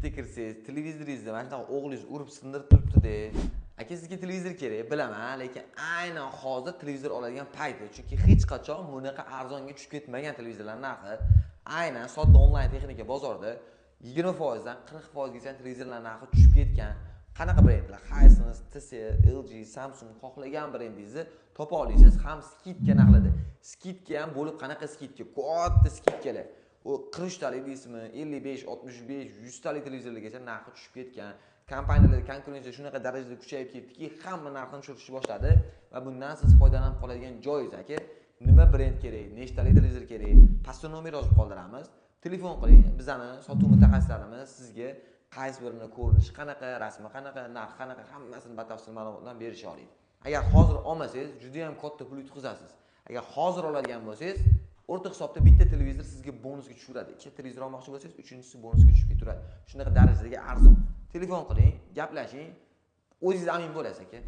Bitta kirsangiz, televizoringizni mana shunaqa o'g'lingiz urib sindirib turibdi-da. Aka, sizga televizor kerak, bilaman, lekin aynan hozir televizor oladigan payti, chunki hech qachon bunaqa arzonga tushib ketmagan televizorlar narxi. Aynan sodda onlayn texnika bozorida 20% dan 40% gacha televizorlar narxi tushib ketgan. Qanaqa brendlar? Hisense, TCL, LG, Samsung, xohlagan brendingizni topa olasiz, ham скидка narxlarda. Скидка ham bo'lib, qanaqa скидка? Katta скидка lar. U 43 talik deysizmi, 55, 65, 100 talik televizorlargacha narxi tushib ketgan. Kompaniyalar konkurensiya shunaqa darajada kuchayib ketdiki, hamma narxini tushirishni boshladi va bundan siz foydalanib qoladigan joyingiz, aka. Nima brend kerak, nechtalik televizor kerak? Pastda nomer yozib qoldiramiz. Telefon qiling, bizani sotuv mutaxassislarimiz sizga qaysi birini ko'rinishi qanaqa, rasmi qanaqa, narxi qanaqa, hammasini batafsil ma'lumotdan berisha oladi. Agar hozir olmasangiz, juda ham katta pul yutqizasiz. Agar hozir oladigan bo'lsangiz, o'rta hisobda bitta televizor sizga bonusga tushaveradi. Ikkita televizor olmoqchi bo'lsangiz, uchinchisi bonusga tushib ketaveradi. Shunaqa darajadagi arzon. Telefon qiling, gaplashing, o'zingiz amin bo'lasiz, aka.